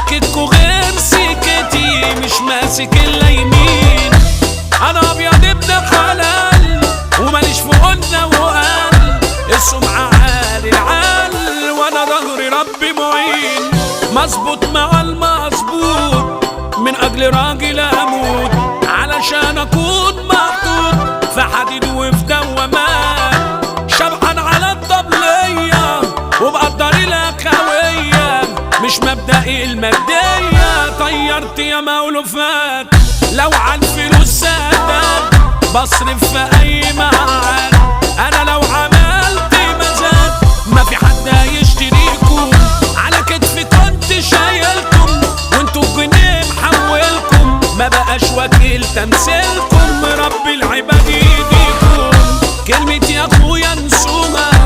سكتكو غير سكتي، مش ماسك الا يمين. انا ابيض ابن حلال وماليش في قلنا وقال، السمعة عالي العال وانا ظهري ربي معين. مظبوط مع المظبوط من اجل راجل اموت، علشان اكون محطوط في حديد وفي دوامات. شبعان على الطبلية وبقدر الاخوية، مش مبدئي المادية. طيرت يا مولوفات لو عالفلوس سادات، بصرف في اي معاد انا لو عملت